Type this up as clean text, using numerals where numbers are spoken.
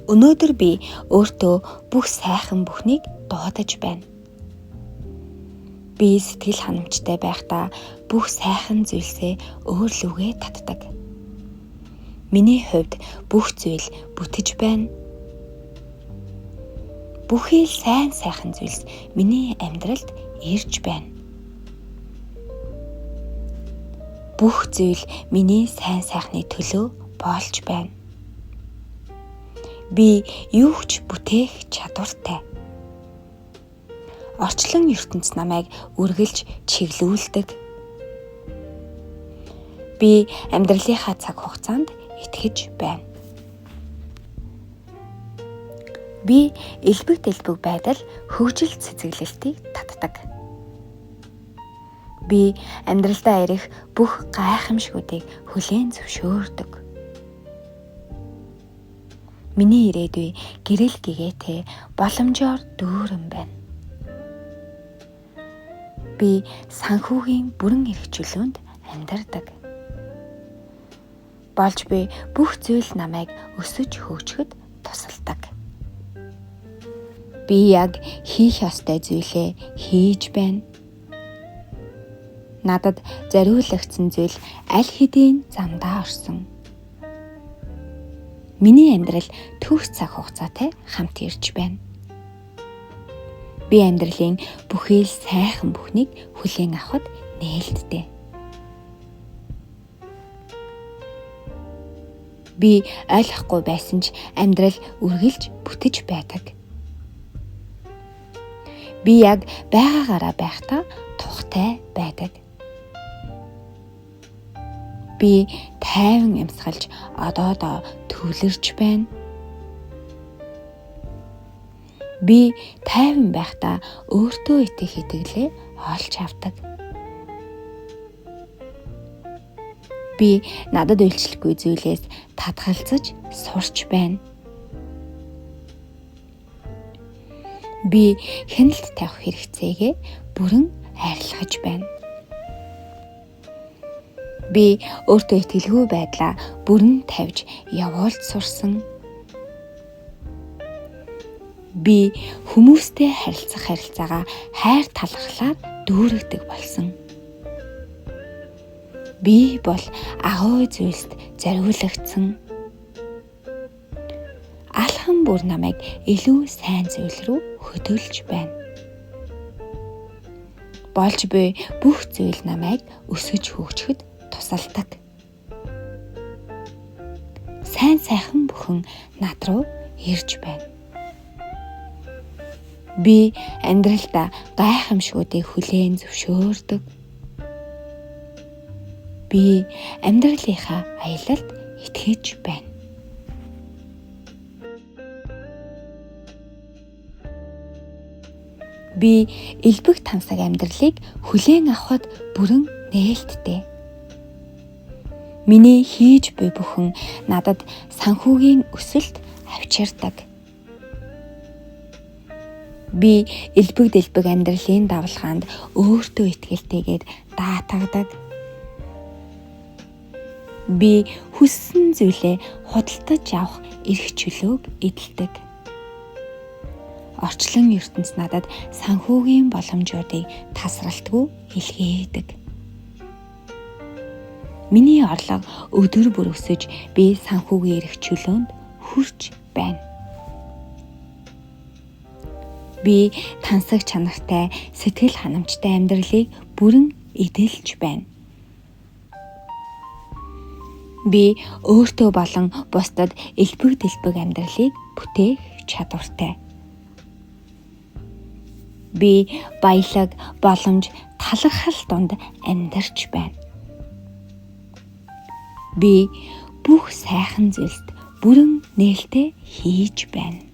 Өнөөдөр би өөртөө бүх сайхан бүхнийг дуудаж байна. Би сэтгэл ханамжтай байхдаа бүх сайхан зүйлсээ өөр лүгээ татдаг. Миний хувьд бүх зүйл бүтэж байна. Бүхий л сайн сайхан зүйлс миний амьдралд ирж байна. Бүх зүйл миний сайн сайхны төлөө болж байна. Би юу ч бүтээх чадвартай. Орчлон ертөнц намайг үргэлж чиглүүлдэг. Би амьдралынхаа цаг хугацаанд итгэж байна. Би элбэг дэлбэг байдал хөгжил цэцэглэлтийг татдаг. Би амьдралдаа ирэх бүх гайхамшгуудыг хүлээн зөвшөөрдөг. Миний ирээдүй гэрэл гэгээтэй боломжоор дүүрэн байна. Би санхүүгийн бүрэн эрх чөлөөнд амьдардаг. Болж буй бүх зүйл намайг өсөж хөгжихэд тусалдаг. Би яг хийх ёстой зүйлээ хийж байна. Надад зориулагдсан зүйл аль хэдийн замдаа орсон. Миний амьдрал төгс цаг хугацаатай хамт ирж байна. Би амьдралын бүхий л сайхан бүхнийг хүлээн авахд нээлттэй. Би ойлгохгүй байсан ч амьдрал үргэлж бүтэж байдаг. Би яг байгаагаараа байхдаа тухтай байдаг. Би тайван амьсгалж одоодоо төвлөрч байна. Би тайван байхдаа өөртөө итгэх итгэлээ олж авдаг. Би надад үйлчлэхгүй зүйлээс татгалзаж сурч байна. Би хяналт тавих хэрэгцээгээ бүрэн арилгаж байна. Би өөртөө итгэлгүй байдлаа бүрэн тавьж явуулж сурсан. Би хүмүүстэй харилцах харилцаагаа хайр талархлаар дүүргэдэг болсон. Би бол агуу зүйлсд зориулагдсан. Алхам бүр намайг илүү сайн зүйл рүү хөтөлж байна. Болж буй бүх зүйл намайг өсөж хөгжихэд тусалдаг. Сайн сайхан бүхэн над руу ирж байна. Би амьдралдаа гайхамшгуудыг хүлээн зөвшөөрдөг. Би амьдралынхаа аялалд итгэж байна. Би элбэг тансаг амьдралыг хүлээн авахд бүрэн нээлттэй. Миний хийж буй бүхэн надад санхүүгийн өсөлт авчирдаг. Би элбэг дэлбэг амьдралын давлгаанд өөртөө итгэлтэйгээр даатгадаг. Би хүссэн зүйлээ худалдаж авах эрх чөлөөг эдэлдэг. Орчлон ертөнц надад санхүүгийн боломжуудыг тасралтгүй илгээдэг. Миний орлого өдөр бүр өсөж би санхүүгийн эрх чөлөөнд хүрч байна. Би тансаг чанартай, сэтгэл ханамжтай амьдралыг бүрэн эдэлж байна. Би өөртөө болон бусдад элбэг дэлбэг амьдралыг бүтээх чадвартай. Би баялаг, боломж, талархал дунд амьдарч байна. Би бүх сайхан зүйлд бүрэн нээлттэй хийж байна.